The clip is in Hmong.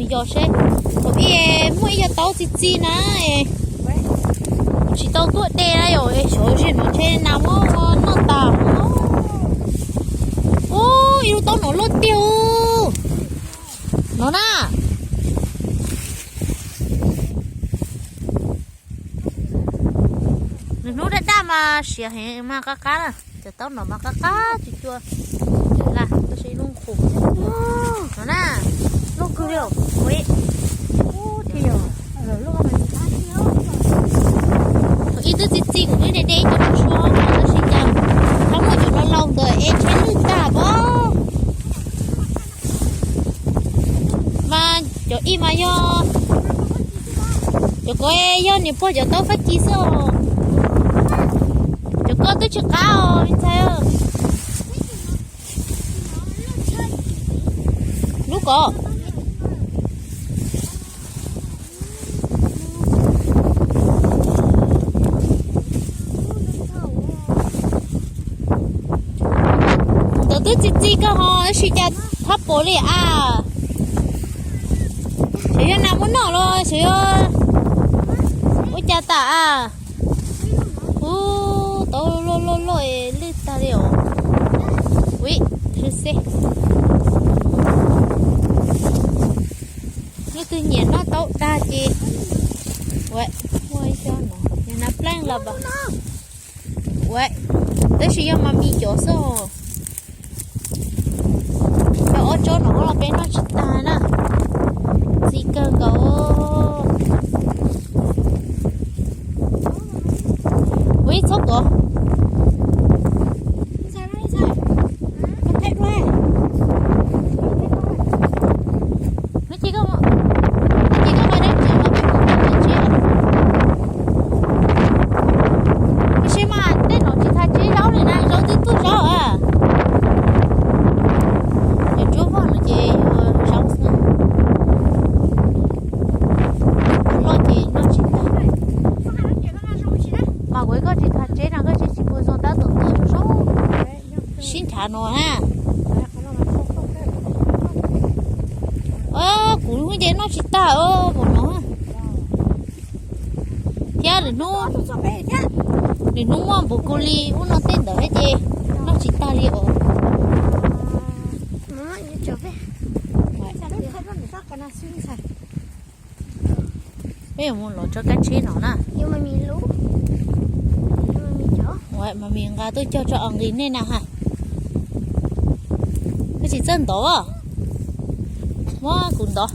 Yog seb, thaum ub muaj ib co taub txi txiv na, kuv tsis tau tuaj de na yom, xyov zim no ntshe nas muab noj tas. Ub, ib lub taub no loj tiag. No na. Nws hnub daj daj mas siav heev mas qab qab na, cov taub no mas qab qab tsis cua. Tab sis ib lub qus no na, loj kawg li os. Ib twb txi txiv kuv twb de de cov no sua, tab sis cas thaum muaj cov no laus ntawd es ntshe lwj tag pob. Mas cov ib mas yog, cov ko yog niam pog cov taub fab kis xwb os. Cov ko twb tsis qab os ntxhais. Lub ko ntawd twb txi txiv kawg ho tab sis cas thab pom li a. Xyov yog nas muab noj los xyov yog ua cas tas a. Ub, taub loj loj loj es lwj tag li os. Ui, xwb xeb. Leej twg nyiam noj taub dag ces ua, muaj ib co no, nas pleej los as. Ua, tab sis yog mas mis cov xwb os. Cov ob tsob no los peb noj tsis tag na. Txi kawg nkaus. Ua ib txhob kov. Tab sis mas tej no tsis tas tseb zaub li na, zaub twb tuaj zaub a. Cov ntsuab vog no ces zaub xwb. Loj ces noj tsis tag. Mas kuv koj tsis tas tseb no koj tsis tsis pus zoo tab tom tuaj zoo zoo. Sib nrhav no na. Kuv hnub ces noj tsis tag os, npaum no. Thiab lwm hnub, lwm hnub muaj npaum kuv li ub no tej ntawd ces noj tsis tag li os. Peb yuav mus lov tsob kab tsheb no na. Mas mis nqa tuaj cog tso os nqis nej na ha. Koj tsis txawj ntov, muab kuv ntov.